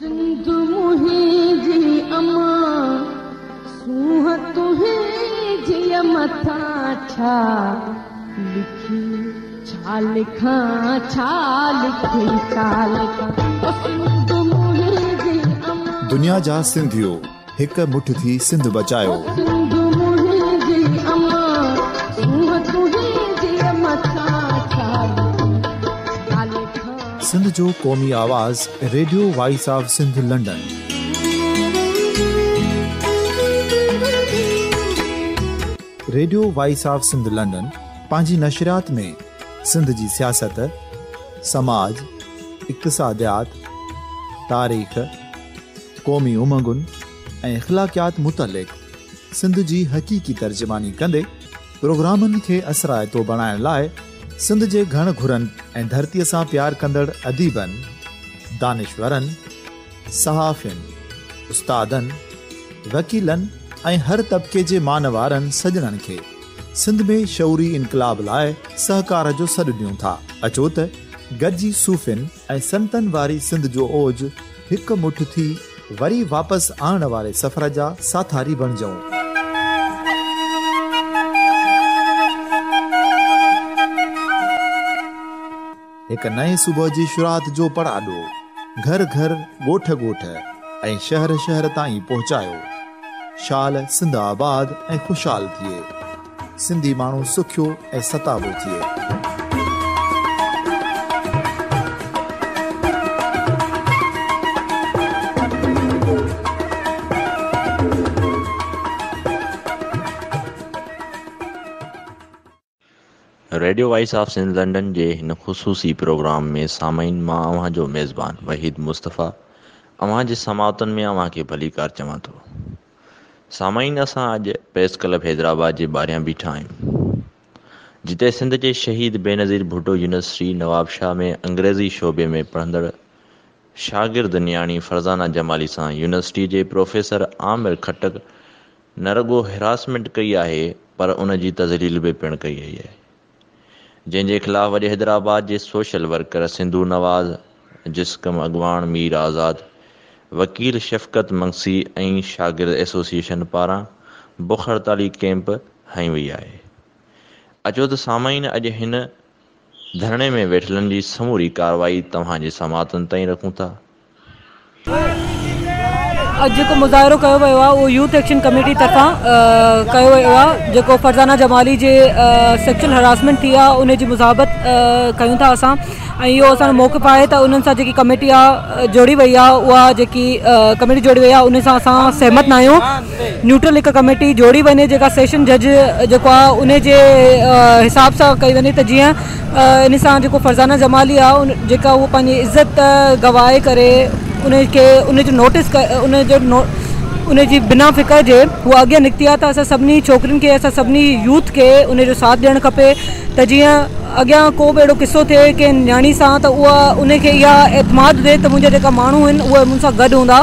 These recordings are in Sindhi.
सिंध मुंहिंजी अमा, सूंहं तुंहिंजी मथां छा लिखी, छा लिखां, छा लिखी, छा लिखां। ओ सिंध मुंहिंजी अमा। दुनिया जा सिंधियो हिक मुठ थी सिंध बचायो। सिंध मुंहिंजी अमा, सूंहं तुंहिंजी मथां छा लिखी, छा लिखां। सिंध जो क़ौमी आवाज़ radio voice of Sindh London. Radio voice of Sindh London पंहिंजी नशरियात में सिंध जी सियासत, समाज, इक़्तिसादियात, तारीख़, क़ौमी उमंगुनि ऐं इख़लाक़ियात मुतालिक़ सिंध जी हक़ीक़ी तर्जुमानी कंदे प्रोग्रामनि खे असराइतो बणाइण लाइ सिंध जे घण घुरनि ऐं धरतीअ सां प्यार कंदड़ अदीबनि, दानिश्वरनि, सहाफ़ियुनि, उस्तादनि, वकीलनि ऐं हर तबिके जे मान वारनि सॼणनि खे सिंध में शऊरी इनकलाब लाइ सहकार जो सॾु ॾियूं था। अचो त गॾिजी सूफ़ियुनि ऐं संतनि वारी सिंध जो ओज हिक मुठ थी वरी वापसि आणण वारे सफ़र जा साथारी बणिजूं। हिक नए सुबुह जी शुरुआत जो पड़ाॾो घर घर, ॻोठ ॻोठ ऐं शहर शहर ताईं पहुचायो। शाल सिंध आबाद ऐं ख़ुशहाल थिए, सिंधी माण्हू सुखियो ऐं सताबो थिए। Radio voice of Sindh London जे हिन ख़ुसूसी प्रोग्राम में सामाइन मां अव्हां जो मेज़बान वहीद मुस्तफ़ा अव्हां जे समातुनि में अव्हां खे भलीकार चवां थो। सामाइन, असां अॼु प्रेस क्लब हैदराबाद जे ॿाहिरियां बीठा आहियूं, जिते सिंध जे शहीद बेनज़ीर भुट्टो यूनिवर्सिटी नवाबशाह में अंग्रेज़ी शोबे में पढ़ंदड़ शागिर्द नियाणी फरज़ाना जमाली सां यूनिवर्सिटी जे प्रोफेसर आमिर खटक न रुगो हिरासमेंट कई आहे पर उन जी तज़लील बि पिणु कई वई आहे, जंहिंजे ख़िलाफ़ अॼु हैदराबाद जे सोशल वर्कर सिंधू नवाज़, जिस्कम अॻवान मीर आज़ाद, वकील शफ़क़त मंगसी ऐं शागिर्द एसोसिएशन पारां बुख हड़ताली कैंप हई वई आहे। अचो त सामाइन, अॼु हिन धरणे में वेठलनि जी समूरी कार्रवाई तव्हांजे समातुनि ताईं रखूं था। अॼु जेको मुज़ाहिरो कयो वियो आहे उहो यूथ एक्शन कमेटी तरफ़ां कयो वियो आहे। जेको फरज़ाना जमाली जे सेक्शुअल हरासमेंट थी आहे उन जी मुज़ाहबत कयूं था असां ऐं इहो असांजो मौक़िफ़ आहे त उन्हनि सां जेकी कमेटी आहे जोड़ी वई आहे उहा जेकी कमेटी जोड़ी वई आहे उन सां असां सहमत न आहियूं। न्यूट्रल हिकु कमेटी जोड़ी वञे जेका सेशन जज जेको आहे उन जे हिसाब सां कई वञे त जीअं इन सां जेको फरज़ाना जमाली आहे उन जेका उहो पंहिंजी इज़त गवाए करे उनखे उनजो नोटिस उनजी बिना फ़िक्र जे हूअ अॻियां निकिती आहे त असां सभिनी छोकिरियुनि खे, असां सभिनी यूथ खे उनजो साथ ॾियणु खपे त जीअं अॻियां को बि अहिड़ो किसो थिए कंहिं नियाणी सां त उहा उनखे इहा एतमाद हुजे त मुंहिंजा जेका माण्हू आहिनि उहे मूंसां गॾु हूंदा।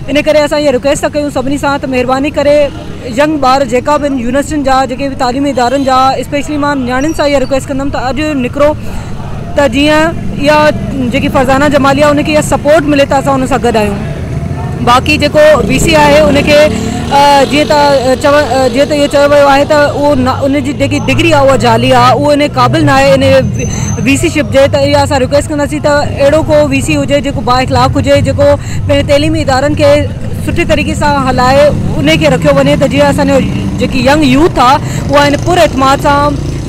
इन करे असां इहा रिक्वेस्ट था कयूं सभिनी सां त महिरबानी करे यंग ॿार जेका बि आहिनि यूनिवर्सिटियुनि जा, जेके बि तालीमी इदारनि जा, स्पेशली मां नियाणियुनि सां इहा रिक्वेस्ट कंदमि त अॼु निकिरो त जीअं इहा जेकी फरज़ाना जमाली आहे उनखे इहा सपोर्ट मिले त असां हुन सां गॾु आहियूं। बाक़ी जेको वीसी आहे उनखे जीअं त जीअं त इहो चयो वियो आहे त उहो उनजी जेकी डिग्री आहे उहा जाली आहे, उहो इन क़ाबिल न आहे इन वीसी शिप जे, त इहा असां रिक्वेस्ट कंदासीं त अहिड़ो को वीसी हुजे जेको बाइख़लाक़ हुजे, जेको पंहिंजे तइलीमी इदारनि खे सुठे तरीक़े सां हलाए उनखे रखियो वञे त जीअं असांजो जेकी यंग यूथ आहे उहा इन पुर एतमाद सां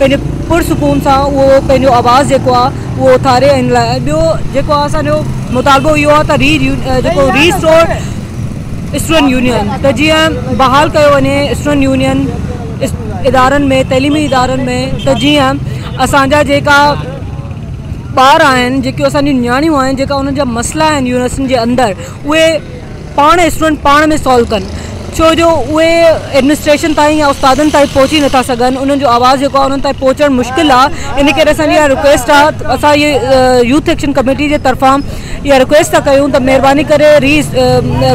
पंहिंजे पुरसुकून सां उहो पंहिंजो आवाज़ जेको आहे उहो उथारे। इन लाइ ॿियो जेको आहे असांजो मुतालबो इहो आहे त जेको रीस्टोर स्टूडेंट यूनियन त जीअं बहाल कयो वञे स्टूडेंट यूनियन इदारनि में, तइलीमी इदारनि में, त जीअं असांजा जेका ॿार आहिनि, जेकियूं असांजूं नियाणियूं आहिनि, जेका उन्हनि जा मसइला आहिनि यूनिवर्सिटियुनि जे अंदरि, उहे पाण स्टूडेंट पाण में सॉल्व कनि, छो जो उहे एडमिनिस्ट्रेशन ताईं या उस्तादनि ताईं पहुची नथा सघनि, उन्हनि जो आवाज़ जेको आहे उन्हनि ताईं पहुचणु मुश्किलु आहे। इन करे असांजी इहा रिक्वेस्ट आहे, असां इहे यूथ एक्शन कमेटी जे तरफ़ां इहा रिक्वेस्ट था कयूं त महिरबानी करे री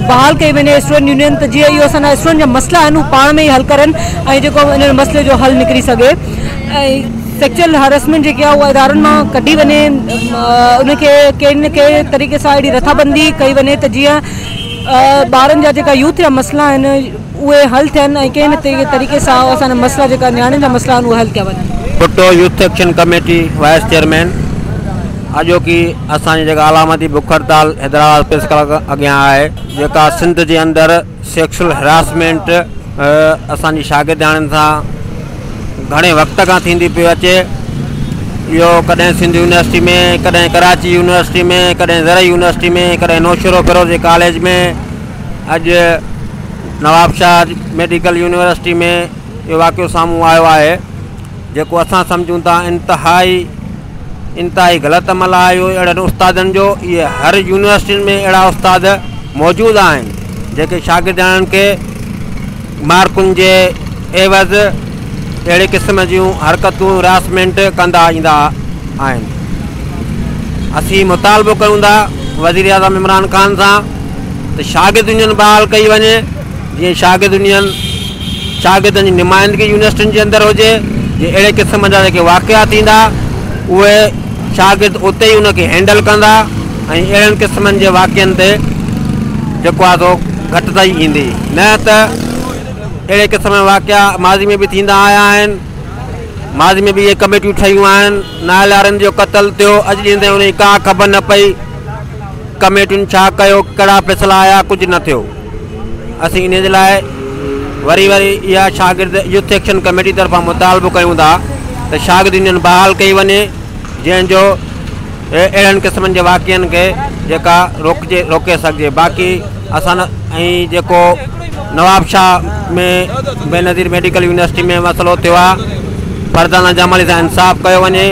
बहाल कई वञे स्टूडेंट यूनियन, त जीअं इहो असांजा स्टूडेंट जा मसइला आहिनि उहे पाण में ई हल करनि ऐं जेको इन मसइले जो हल निकिरी सघे। ऐं سيڪشوئل هراسمينٽ جيڪي آهي اها ادارن مان ڪڍي وڃي، ان کي ڪنهن نه ڪنهن طريقي سان اهڙي رٿابندي ڪئي وڃي ته جيئن ٻارن جا جيڪا يوٿ جا مسئلا آهن اهي حل ٿين ۽ ڪنهن نه طريقي سان اسان جا مسئلا جيڪا نياڻين جا مسئلا آهن اهي حل ڪيا وڃن. Bhutto youth action committee vice chairman, اڄوڪي اسان جي جيڪا علامتي بک هڙتال حيدرآباد پريس ڪلب اڳيان آهي، جيڪا سنڌ جي اندر سيڪشل هراسمينٽ اسان جي شاگردياڻين سان گهڻي وقت کان ٿيندي پيو اچي، اهو ڪڏهن سنڌ يونيورسٽي ۾، ڪڏهن ڪراچي يونيورسٽي ۾، ڪڏهن زرعي يونيورسٽي ۾، ڪڏهن نوشهرو فيروز جي ڪاليج ۾، اڄ نوابشاهه ميڊيڪل يونيورسٽي ۾ اهو واقعو سامهون آيو آهي، جيڪو اسان سمجهون ٿا انتهائي انتهائي غلط عمل آهي اهو اهڙن استادن جو. اهي هر يونيورسٽين ۾ اهڙا استاد موجود آهن جيڪي شاگردياڻين کي مارڪن جي عيوض اهڙي قسم جون حرڪتون هراسمينٽ ڪندا ايندا آهن. اسين مطالبو ڪيون ٿا وزير اعظم عمران خان سان ته شاگرد يونين بحال ڪئي وڃي، جيئن شاگرد يونين شاگردن جي نمائندگي يونيورسٽين جي اندر هجي، جي اهڙي قسم جا جيڪي واقعا ٿيندا اهي شاگرد اتي ئي ان کي هينڊل ڪندا ۽ اهڙن قسمن جي واقعن تي جيڪو آهي سو گهٽتائي ايندي، نه ته اهڙي قسم جا واقعا ماضي ۾ به ٿيندا آيا آهن، ماضي ۾ به اهي ڪميٽيون ٺهيون آهن، نائلارن جو قتل ٿيو اڄ ڏينهن تائين ان جي ڪا خبر نه پئي، ڪميٽين ڇا ڪيو، ڪهڙا فيصلا آيا، ڪجهه نه ٿيو. اسين انهي جي لاء وري وري اها شاگرد يوٿ ايڪشن ڪميٽي طرفان مطالبو ڪيون ٿا ته شاگرد يونين بحال ڪئي وڃي، جنهن جو اهڙن قسمن جي واقعن کي جيڪا روڪجي روڪي سگهجي. باقي اسان ۽ جيڪو نوابشاهه ۾ بينظير ميڊيڪل يونيورسٽي ۾ مسئلو ٿيو آهي، فرزانه جمالي سان انصاف ڪيو وڃي،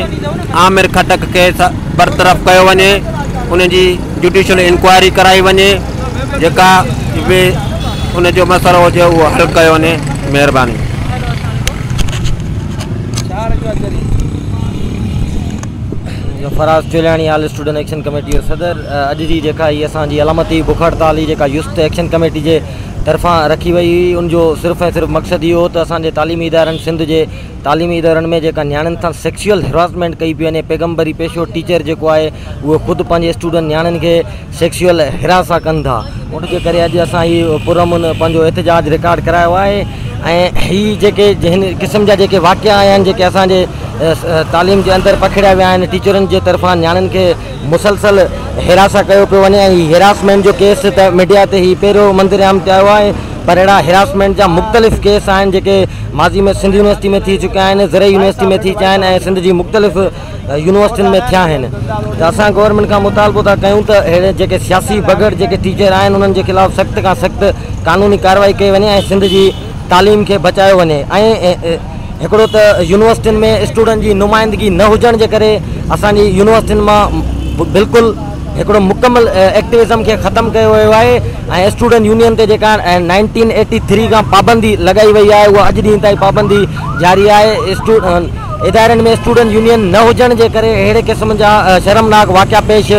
عامر خٽڪ کي برطرف ڪيو وڃي، ان جي جوڊيشل انڪوائري ڪرائي وڃي، جيڪا به ان جو مسئلو هجي اهو حل ڪيو وڃي. مهرباني. Faraz Choliani, all student action committee جو صدر. اڄ جي جيڪا هي اسان جي علامتي بک هڙتال هئي جيڪا يوٿ ايڪشن ڪميٽي جي طرفان رکي وئي هئي، ان جو صرف ۽ صرف مقصد اهو هو ته اسان جي تعليمي ادارن سنڌ جي تعليمي ادارن ۾ جيڪا نياڻين سان سيڪشوئل هراسمينٽ ڪئي پئي وڃي، پيغمبري پيشو ٽيچر جيڪو آهي اهو خود پنهنجي اسٽوڊنٽ نياڻين کي سيڪشوئل هراسان ڪن ٿا، ان جي ڪري اڄ اسان هي پرامن پنهنجو احتجاج رڪارڊ ڪرايو آهي ۽ هي جيڪي هن قسم جا جيڪي واقعا آيا آهن جيڪي اسان جي تعليم جي اندر پکيڙيا ويا آهن، ٽيچرن جي طرفان نياڻين کي مسلسل هراسان ڪيو پيو وڃي ۽ هي هراسمينٽ جو ڪيس ته ميڊيا تي هي پهريون منظر عام تي آيو آهي، پر اهڙا هراسمينٽ جا مختلف ڪيس آهن جيڪي ماضي ۾ سنڌ يونيورسٽي ۾ ٿي چڪا آهن، زرعي يونيورسٽي ۾ ٿي چڪا آهن ۽ سنڌ جي مختلف يونيورسٽين ۾ ٿيا آهن ته اسان گورنمينٽ کان مطالبو ٿا ڪيون ته اهڙي جيڪي سياسي بگهڙ جيڪي ٽيچر آهن انهن جي خلاف سخت کان سخت قانوني ڪارروائي ڪئي وڃي ۽ سنڌ جي تعليم کي بچايو وڃي ۽ هڪڙو ته يونيورسٽين ۾ اسٽوڊنٽ جي نمائندگي نه هجڻ جي ڪري اسان جي يونيورسٽين مان بلڪل هڪڙو مڪمل ايڪٽوزم کي ختم ڪيو ويو آهي ۽ اسٽوڊنٽ يونين تي جيڪا 1983 کان پابندي لڳائي وئي آهي اها اڄ ڏينهن تائين پابندي جاري آهي. ادارن ۾ اسٽوڊنٽ يونين نه هجڻ جي ڪري اهڙي قسم جا شرمناڪ واقعا پيش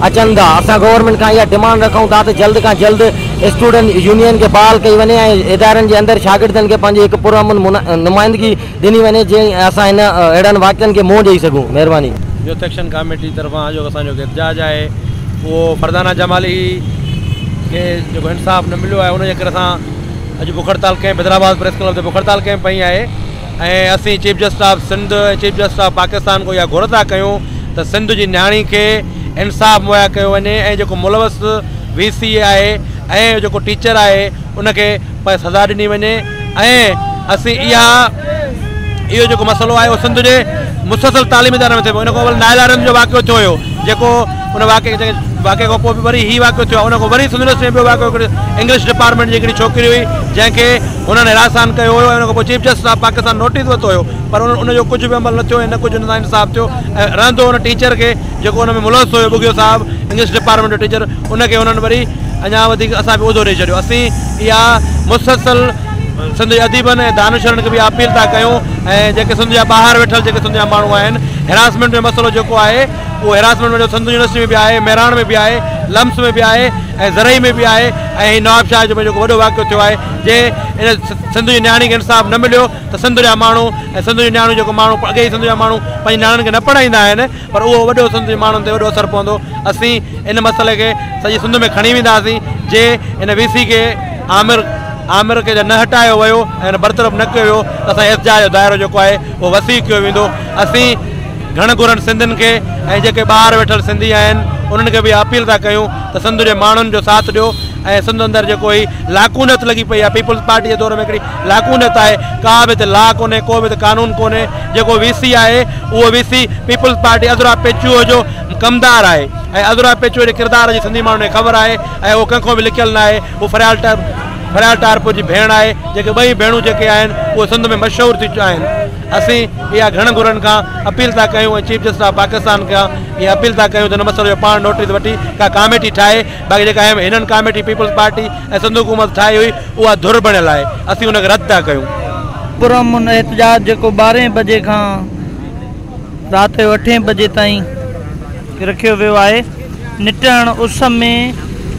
اچن ٿا. اسان گورنمينٽ کان اها ڊمانڊ رکون ٿا ته جلد کان جلد اسٽوڊنٽ يونين کي بحال ڪئي وڃي ۽ ادارن جي اندر شاگردن کي پنهنجي هڪ پرامن نمائندگي ڏني وڃي جيئن اسان هن اهڙن واقعن کي منهن ڏئي سگهون. مهرباني. يوٿ ايڪشن ڪاميٽي طرفان اڄوڪو اسان جو احتجاج آهي اهو فرزانه جمالي کي جيڪو انصاف نه مليو آهي ان جي ڪري اسان اڄ بک هڙتال ڪئمپ حيدرآباد پريس ڪلب تي بک هڙتال ڪئمپ پئي آهي ۽ اسين chief justice of Sindh ۽ chief justice of Pakistan کان اها گهر ٿا ڪيون ته سنڌ جي نياڻي کي انصاف مهيا ڪيو وڃي ۽ جيڪو ملوث وي سي آهي ۽ جيڪو ٽيچر آهي ان کي سزا ڏني وڃي ۽ اسين اها اهو جيڪو مسئلو آهي اهو سنڌ جي مسلسل تعليمي ادارن ۾ ٿئي پيو ان کان اول نائلا رند جو واقعو ٿيو هيو جيڪو ان واقعي واقعي کان پوء به وري هي واقعو ٿيو آهي ان کان وري سنڌ يونيورسٽي ۾ ٻيو واقعو هڪڙي انگلش ڊپارٽمينٽ جي هڪڙي ڇوڪري هئي جنهن کي هنن هراسان ڪيو هيو ۽ ان کان پوء chief justice of Pakistan notice ورتو هيو پر ان جو ڪجهه به عمل نه ٿيو ۽ نه ڪجهه ان سان انصاف ٿيو ۽ رهندو ان ٽيچر کي جيڪو ان ۾ ملوث هيو ٻگهيو صاحب انگلش ڊپارٽمينٽ جو ٽيچر ان کي هنن وري اڃا وڌيڪ اسان به عهدو ڏئي ڇڏيو اسين اها مسلسل سنڌ جي اديبن ۽ دانشورن کي به اپيل ٿا ڪيون ۽ جيڪي سنڌ جا ٻاهر ويٺل جيڪي سنڌ جا ماڻهو آهن، هراسمينٽ جو مسئلو جيڪو آهي اهو هراسمينٽ جو سنڌ يونيورسٽي ۾ به آهي، مهراڻ ۾ به آهي، لمس ۾ به آهي ۽ زرعي ۾ به آهي ۽ هي نوابشاهه جو جيڪو وڏو واقعو ٿيو آهي، جي ان سنڌ جي نياڻي کي انصاف نه مليو ته سنڌ جا ماڻهو ۽ سنڌ جون نياڻيون جيڪو ماڻهو اڳي ئي سنڌ جا ماڻهو پنهنجي نياڻين کي نه پڙهائيندا آهن پر اهو وڏو سنڌ جي ماڻهن تي وڏو اثر پوندو. اسين ان مسئلي کي سڄي سنڌ ۾ کڻي وينداسين، جي ان وي سي کي آمر آمر کي نه هٽايو ويو ۽ برطرف نه ڪيو ويو ته اسان احتجاج جو دائرو جيڪو آهي اهو وسيع ڪيو ويندو. اسين گهڻ گهرن سنڌين کي ۽ جيڪي ٻاهر ويٺل سنڌي آهن انهن کي به اپيل ٿا ڪيون ته سنڌ جي ماڻهن جو ساٿ ڏيو ۽ سنڌ اندر جيڪو هي لاڪونيت لڳي پئي آهي، پيپلز پارٽي جي دور ۾ هڪڙي لاڪونيت آهي، ڪا به هتي لا ڪونهي، ڪو به هتي قانون ڪونهي، جيڪو وي سي آهي اهو V C Peoples Party Azra Pechuho جو ڪمدار آهي ۽ عذرا پيچوهو جي ڪردار جي سنڌي ماڻهن کي خبر آهي ۽ اهو ڪنهن کان به لڪيل ناهي. هو فريال فريال ٽالپر جي ڀيڻ آهي، جيڪي ٻئي ڀيڻون جيڪي آهن اهي سنڌ ۾ مشهور ٿي چڪيون آهن. اسين اها گهڻ گهرن کان اپيل ٿا ڪيون ۽ چيف جسٽس آف پاڪستان کان اها اپيل ٿا ڪيون ته هن مسئلي جو پاڻ نوٽيس وٺي ڪا ڪاميٽي ٺاهي، باقي جيڪا هنن ڪاميٽي پيپلز پارٽي ۽ سنڌ حڪومت ٺاهي هئي اها ڌر بڻيل آهي، اسين ان کي رد ٿا ڪيون. پرامن احتجاج جيڪو ٻارهين بجي کان رات جو اٺين بجي تائين رکيو ويو آهي. نٽهڻ اس ۾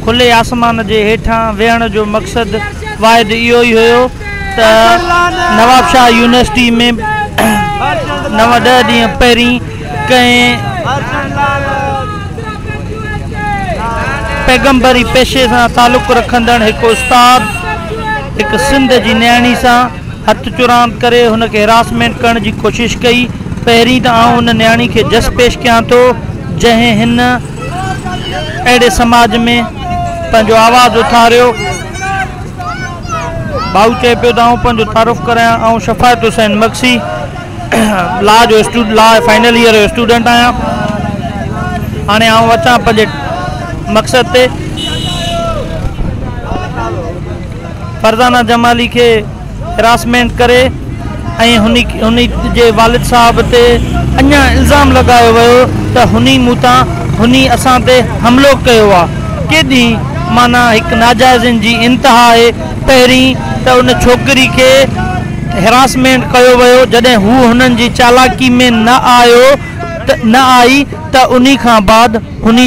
کلي آسمان جي هيٺان ويهڻ جو مقصد واحد اهو ئي هيو ته نوابشاهه يونيورسٽي ۾ نو ڏهه ڏينهن پهرين ڪنهن پيغمبري پيشي سان تعلق رکندڙ هڪ استاد هڪ سنڌ جي نياڻي سان هٿ چراند ڪري هن کي هراسمينٽ ڪرڻ جي ڪوشش ڪئي. پهرين ته آئون ان نياڻي کي جس پيش ڪيان ٿو جنهن هن اهڙي سماج ۾ پنهنجو آواز اٿاريو. ڀائو چئي پيو ته آئون پنهنجو تعارف ڪرايان، آئون شفاعت حسين مگسي لا جو لا فائنل ايئر جو اسٽوڊنٽ آهيان. هاڻي آئون اچان پنهنجي مقصد تي. فرزانه جمالي کي هراسمينٽ ڪري ۽ هن جي والد صاحب تي اڃا الزام لڳايو ويو ته هني مون تان هني اسان تي حملو ڪيو آ. ڪيڏي معنيٰ هڪ ناجائزين جي انتها آهي. پهرين ته ان ڇوڪري کي هراسمينٽ ڪيو ويو جڏهن هو هنن جي چالاڪي ۾ نه آيو ته نه آئي ته انهي کان بعد هني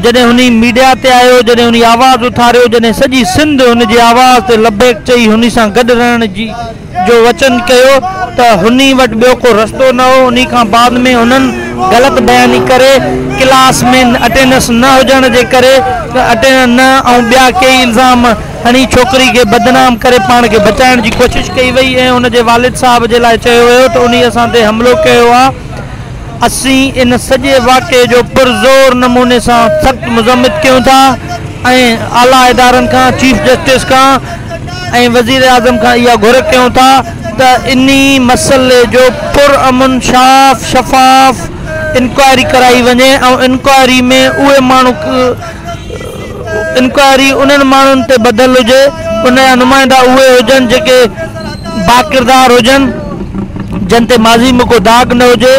جڏهن هني ميڊيا تي آيو جڏهن هني آواز اٿاريو جڏهن سڄي سنڌ هن جي آواز تي لبيڪ چئي هني سان گڏ رهڻ جي جو وچن ڪيو ته هني وٽ ٻيو ڪو رستو نه هو انهي کان بعد ۾ هنن غلط بياني ڪري ڪلاس ۾ اٽينڊنس نه هجڻ جي ڪري اٽينڊنس نه ۽ ٻيا ڪيئي الزام هڻي ڇوڪري کي بدنام ڪري پاڻ کي بچائڻ جي ڪوشش ڪئي وئي ۽ ان جي والد صاحب جي لاء چيو ويو ته انهي اسان تي حملو ڪيو آ اسين ان سڄي واقعي جو پرزور نموني سان سخت مذمت ڪيون ٿا ۽ اعليٰ ادارن کان چيف جسٽس کان ۽ وزيراعظم کان اها گهر ڪيون ٿا ته انهي مسئلي جو پرامن صاف شفاف انڪوائري ڪرائي وڃي ۽ انڪوائري ۾ اهي ماڻهو انڪوائري انهن ماڻهن تي ٻڌل هجي، ان جا نمائندا اهي هجن جيڪي باڪردار هجن، جن تي ماضي ۾ ڪو داغ نه هجي،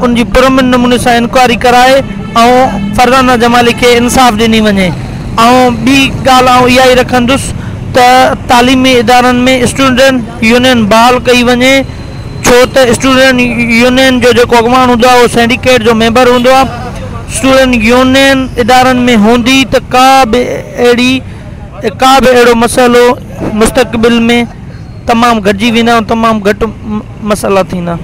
ان جي پرامن نموني سان انڪوائري ڪرائي ۽ فرزانه جمالي کي انصاف ڏني وڃي ۽ ٻي ڳالهه آئون اها ئي رکندس ته تعليمي ادارن ۾ اسٽوڊنٽ يونين بحال ڪئي وڃي ڇو ته اسٽوڊنٽ يونين جو جيڪو اڳواڻ هوندو آهي اهو سينڊيڪيٽ جو ميمبر هوندو آهي. اسٽوڊنٽ يونين ادارن ۾ هوندي ته ڪا به اهڙي ڪا به اهڙو مسئلو مستقبل ۾ تمام گهٽجي ويندا ۽ تمام گهٽ مسئلا ٿيندا.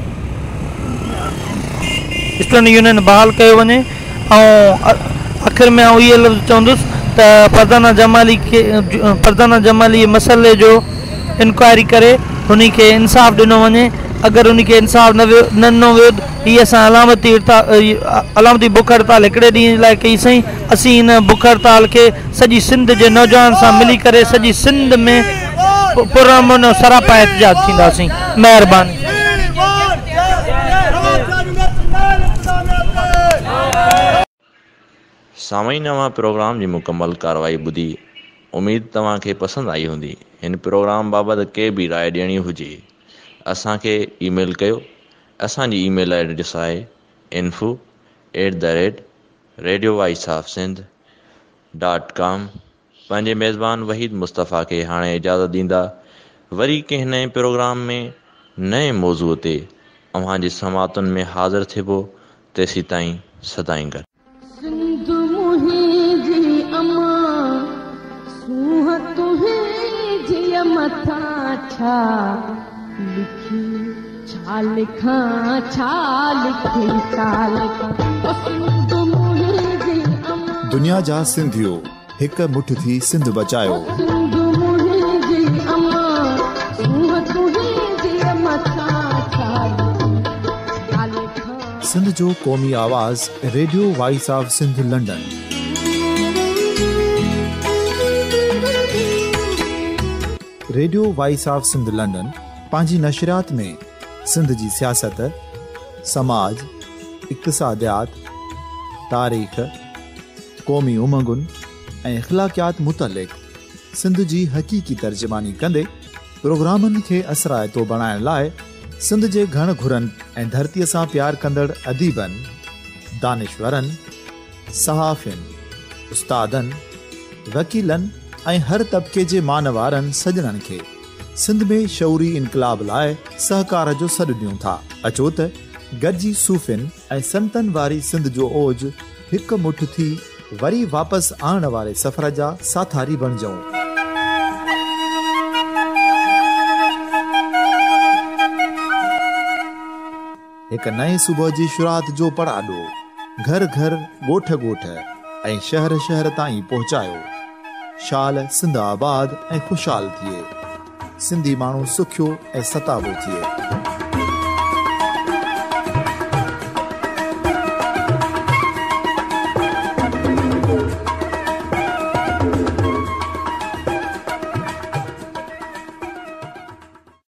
اسٽوڊنٽ يونين بحال ڪيو وڃي ۽ آخر ۾ آئون اهي لفظ چوندس ته فرزانه جمالي کي فرزانه جمالي جي مسئلي جو انڪوائري ڪري هن کي انصاف ڏنو وڃي اگر هن کي انصاف نه ويو نه ڏنو ويو هي اسان علامتي علامتي بک هڙتال هڪڙي ڏينهن جي لاء ڪئي سين اسين هن بک هڙتال کي سڄي سنڌ جي نوجوانن سان ملي ڪري سڄي سنڌ ۾ پرامن ۽ سراپا احتجاج ٿينداسين مهرباني. سامعين اوهان پروگرام جي مڪمل ڪارروائي ٻڌي اميد توهان کي پسند آئي هوندي هن پروگرام بابت ڪي به راء ڏيڻي هجي اسان کي اي ميل ڪيو اسان جي اي ميل ايڊريس آهي info at the rate radio voice of Sindh dot com پنهنجي ميزبان وحيد مصطفيٰ کي هاڻي اجازت ڏيندا. وري ڪنهن نئين پروگرام ۾ نئين موضوع تي اوهان جي سماعتن ۾ حاضر ٿيبو، تيسيتائين سدائين گڏ. سنڌ منهنجي امان، سونهن تنهنجي مٿان ڇا لکي ڇا لکان ڇا لکي ڇا لکان او سنڌ منهنجي امان. دنيا جا سنڌيو هڪ مٺ ٿي سنڌ بچايو. سنڌ منهنجي امان، سونهن تنهنجي مٿان ڇا لکي ڇا لکان. سنڌ جو قومي آواز radio voice of Sindh London. Radio voice of Sindh London پنهنجي نشريات ۾ سنڌ جي سياست، سماج، اقتصاديات، تاريخ، قومي امنگن ۽ اخلاقيات متعلق سنڌ جي حقيقي ترجماني ڪندي پروگرامن کي اثرائتو بڻائڻ لاء سنڌ جي گهڻ گهرن ۽ ڌرتيء سان پيار ڪندڙ اديبن، دانشورن، صحافين، استادن، وڪيلن ۽ هر طبقي جي مانوارن سڄڻن کي سنڌ ۾ شعوري انقلاب لاء سهڪار جو سڏ ڏيون ٿا. اچو ته گڏجي صوفين ۽ سنتن واري سنڌ جو اوج هڪ مٺ ٿي وري واپس آڻڻ واري سفر جا ساٿاري بڻجون. هڪ نئين صبح جي شروعات جو پڙاڏو گهر گهر، ڳوٺ ڳوٺ ۽ شهر شهر تائين پهچايو. شال سنڌ آباد ۽ خوشحال ٿئي. سنڌي ماڻهو سکيو ۽ ستابو ٿئي.